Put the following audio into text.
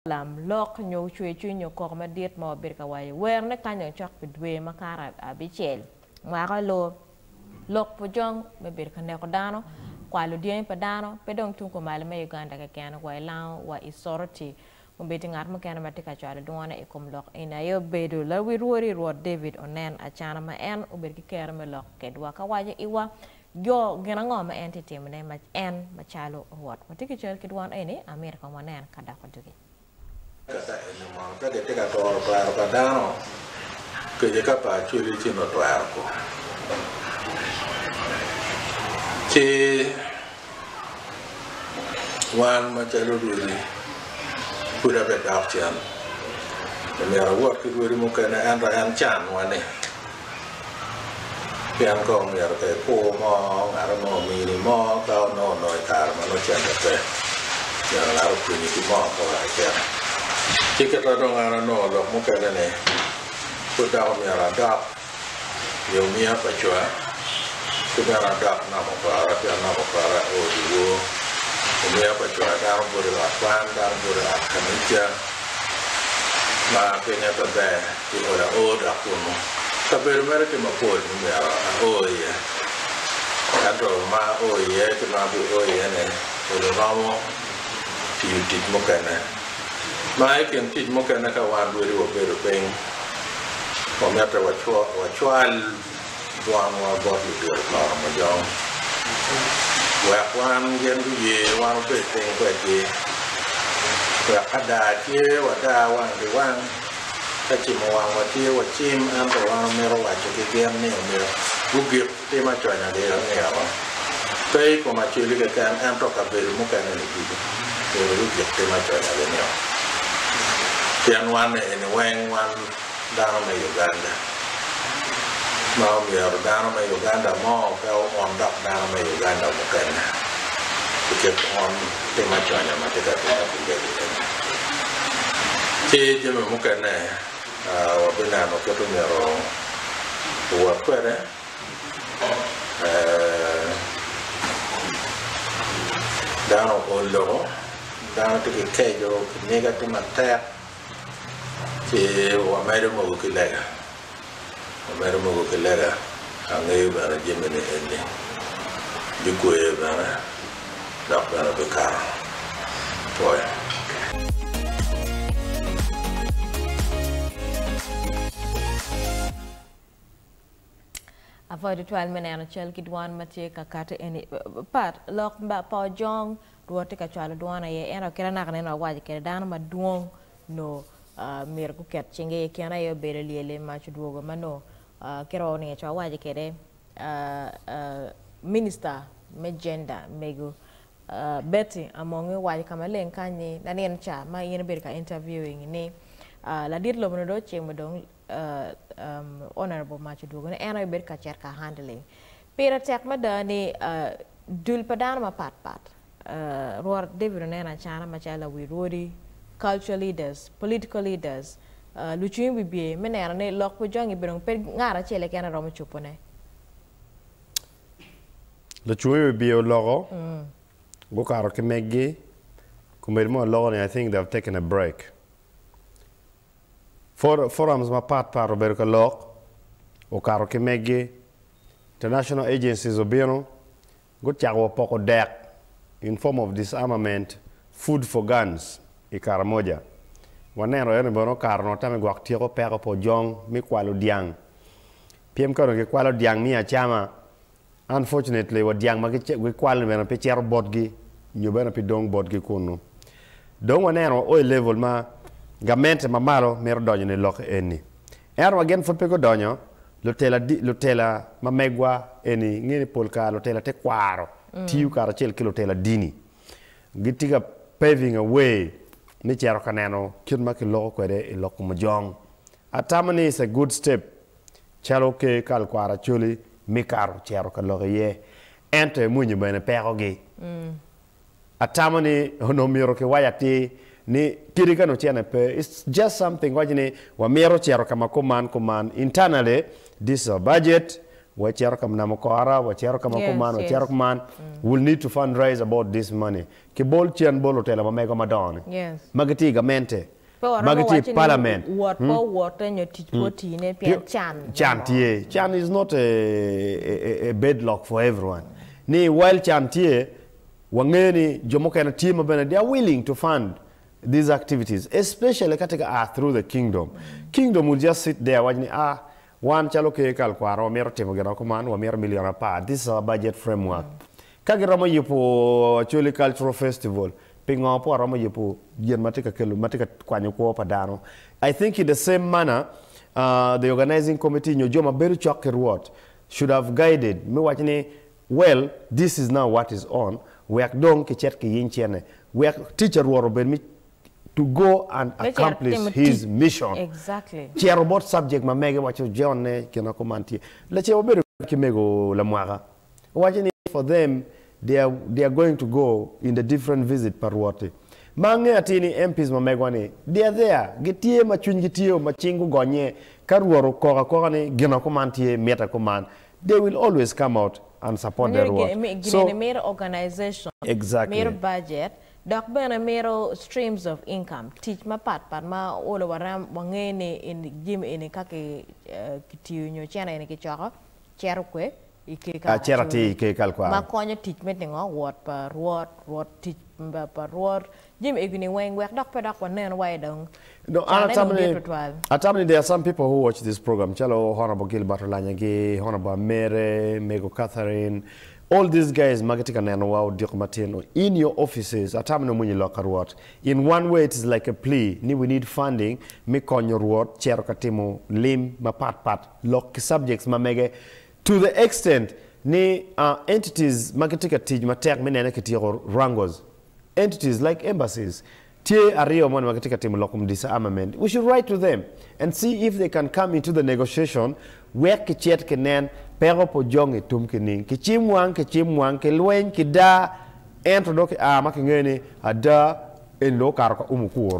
Lam lok nyo cwer cwiny nyo koko madit ma wabedo ka waco werone kany dong cok pi dwe makato abicel. Mwaka lor lok pujong me bedo ka neko dano, kwalo dyangi pa dano, pe dong tung kumalo me Uganda keken wa i Lango wa i Soroti. Obedo ngat mukene ma tye ka cwalo dwone i kom lok eni aye obedo lawi rwodi Rwot David Onen Acana ma en obedo ki kero me lok kedwa ka waco iwa jo gin ango ma en tye timone ma en macalo Rwot. Watye ki cal ki dwon eni, amito kong wanen ka dok wadugi. Ka eni mono ka gitye ka toro twero pa dano kece ka pa Acholi ci nongo twero ko ci wan macalo rwodi pud abe dok cen omyero awot ki rwodi mukene ento en canwa ni Pien ka omyero ka ikur mo, ngat mo omini mo ka onongo onongo i kare ma nongo cente pe, myero ngat okwinyi ki moo ka wek icit. Ci kit ma dong an anongo lok mukene-ni, pud dok omyero adok i omiya pa cwa, ki bene adok namo kora, pien namo kora ao dyewor. Omiya pa cwa dano buto i ot kwan, dano buto i ot kanica ma pinye pe ber. I ot ao dok kunnu. Kabedo mere tye mapol ma myero ao iye, ento ma ao iye ki ma abio iye-ni olo romo tiyo tic mukene. Ma i kin tic mukene ka wan rwodi wabedo piny, wamito wacwal dwanwa bot ludito Karamojong wek wan gin guye wan wabed piny kwedgi, wek ka daa tye wadaa wang ki wang. Ka cimo wangwa tye wacim, ento wan wamito waco ki gin ni omyero gugik tim aconyagi angewa, pe i kom Acholi keken ento kabedo mukene-ni ducu myero gugik tim aconyagi-nio. Pien wan eni weng wan dano me Uganda, ma omyero dano me Uganda mo pe oon dok dano me Uganda mukene i kit on tim aconya ma tye ka timme kombeddi eni. Ki jami mukene wabineno kit omyero owot kwede. Dano ool loko, dano tye ki keco, kiniga tye matek, ci wamedo mogo ki lega. Wamedo mogo ki lega, angeyo bene jami-ni eni bikwer bene dok bene bikato. Pwoyo. Apwoyo tutwal me neno cal ki dwan ma tye ka kati eni. Pat, lok pa Ojong, Rwot tye ka cwalo dwon aye, ento kit anaka neno awaco kwede dano madwong nongo myero guket cingi i kine aye obedo lyelle mac odwogo ma nongo kit ma oningo co awaco kwede minista me gender mego Betty Amongi owaco ka maleng kany ni lanino ca ma in ibedo ka interviewing ni ladit lobo ni dong ocimo dong honourable mac odwogo ni en aye obedo ka cito ka handling pire tek mada ni dul pa dano mapat pat Rwot David oneno acana macalo lawi rwodi, culture leaders, political leaders, lucung i wibye me neno ni lok pa Ojwangi bedo pe ngat acel keken aye romo cobone. Lucung i wibye oloko, gukato ki meggi, kombeddi mo aloko ni I think they have taken a break. Forums mapat pat obedo ka lok, okato ki meggi, international agencies obino, Gucako wa poko dek in form of disarmament, food for guns i Karamoja. Waneno eno bene okato onongo tame gwok tyeko peko pa ojong me kwalo dyang. Pyem ka onongo gikwalo dyang me acama, unfortunately wa dyang ma gikwalo ni bene pe cito botgi nyo bene pe dong botgi kunu. Dong waneno wa o i level ma gamente ma malo mito donyo ni lok eni. Ento wa gin pud pe gudonyo, lutela lutela ma megwa eni nge ni pol kare lutela tekwaro tiyo karacel ki lutela dini. Gitye ka paving a way me cito ka neno kit ma kiloko kwede i lok kom ojong. Atamo ni it's a good step calo ker kal kwaro Acholi me kato cito ka lok iye. Ento emwonyo bene pekogi. Atamo ni onongo myero kiwac atir ni kadi ka nongo cene pe, it's just something waco ni wamito cito ka ma kuman kuman internally this is our budget, Wacito ka namo kora, wacito ka ma kuman, wacito kuman, we'll need to fundraise about this money. Ki bol cen bot lutela ma mego madongo ni, ma gitye i gamente, ma gitye i parliament. Wot pe owote nyo tic pe otine pien can. Can tye. Can is not a bedlock for everyone. Ni while can tye, wangeyo ni jo mukene tye ma bene they are willing to fund these activities, especially ka tye ka a through the kingdom. Kingdom will just sit there waco ni ah, Wan calo ker kal kwaro wamito timo gin ma kuman, wamito milion apar, this is our budget framework. Ka giromo yubo Acholi Cultural Festival, pingo pe waromo yubo gin ma tye ka kelo, ma tye ka kwanyo kwo pa dano? I think in the same manner, the organizing committee nyo jo ma bedo cok ki Rwot should have guided me waco ni well, this is now what is on, wek dong kicit kiyiny cene, wek tic a Rwot obed me to go and accomplish his mission. Exactly. Cito bot subject ma mege waco John ne kina kuman tye. Lacen wabedo ki mego lamwaka. Owaco ni for them they are, they are going to go in the different visit pa Rwot-ti. Ma angeyo atir ni MPs ma megwa ni they are there, gitye ma cwinygi tye ma cing gugonye ka Rwot okok akoka ni gina kuman tye mitte kuman, they will always come out and support the Rwot. So, Gin mito organization, Exactly. mito budget, Dok bene mito streams of income, tic mapat pat ma olo wange ni jami eni ka kitiyo nyo cene eni kicoko cito kwe i ker kal Cito atir i ker kal kwaro. Ma konyo tic me tingo wot pa rwot, rwot tic pa rwot, jami egi ni weng wek dok pe dok wanen wa dong No, an cane atamo dong dit ni, tutwal. atamo ni there are some people who watch this program calo Honorable Gilbert Olanya gi, Honorable Amere, Mego Catherine, All these guys ma gitye ka nenowa odiko matin in your offices atamo ni omwonyo lok ka Rwot in one way it is like a plea ni we need funding me konyo Rwot cito ka timo lim mapat pat lok ki subjects ma mege to the extent ni entities ma gitye ka tic matek me nene kityeko rangos entities like embassies Tye aryo moni ma gitye ka timo lok kom disarmament, we should write to them and see if they can come into the negotiation wek kicit kinen peko pa ojong i tum ki ning. Kicim wang, kicim wang, kilweny, kidaa, ento dong kia ma kingeyo ni ada eni dong okato ka umo kuro.